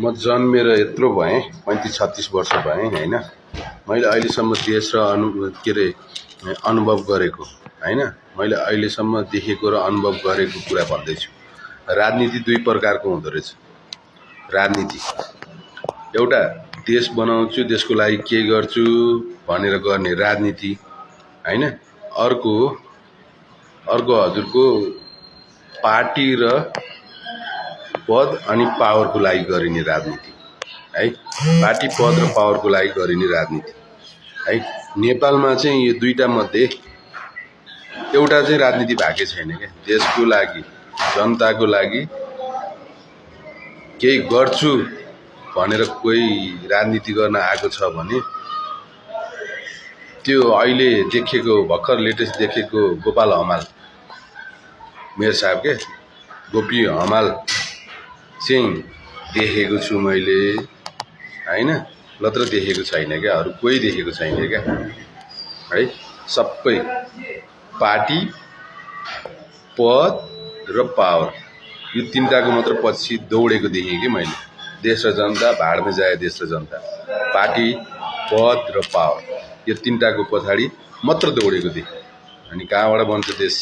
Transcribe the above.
म जन्मेर यत्रो भएँ 35-36 वर्ष भएँ हैन। मैले अहिलेसम्म देश र के अरे अनुभव गरेको हैन, मैले अहिलेसम्म देखेको र अनुभव गरेको कुरा भन्दैछु। राजनीति दुई प्रकारको हुँदो रहेछ। राजनीति एउटा देश बनाउँछु, देशको लागि के गर्छु भनेर गर्ने राजनीति हैन। अर्को हजुरको पार्टी र पद अनि पावरको लागि गरिने राजनीति है। पार्टी पद र पावरको लागि गरिने राजनीति है। नेपालमा चाहिँ यो दुईटा मध्ये एउटा चाहिँ राजनीति भएकै छैन के। देशको लागि, जनताको लागि केही गर्छु भनेर कोही राजनीति गर्न आएको छ भने त्यो अहिले देखेको भर्खर लेटेस्ट देखेको गोपाल हमाल मेयर साहब के गोपी हमाल चाहिँ देखेको छु मैले हैन। नत्र देखेको छैन क्या, अरू कोही देखेको छैन क्या है। सबै पार्टी, पद र पावर यो तीनटाको मात्र पछि दौडेको देखेँ कि मैले। देश र जनता, भाडमा जाए देश र जनता। पार्टी, पद र पावर यो तीनटाको पछाडि मात्र दौडेको देखेँ। अनि कहाँबाट बन्छ देश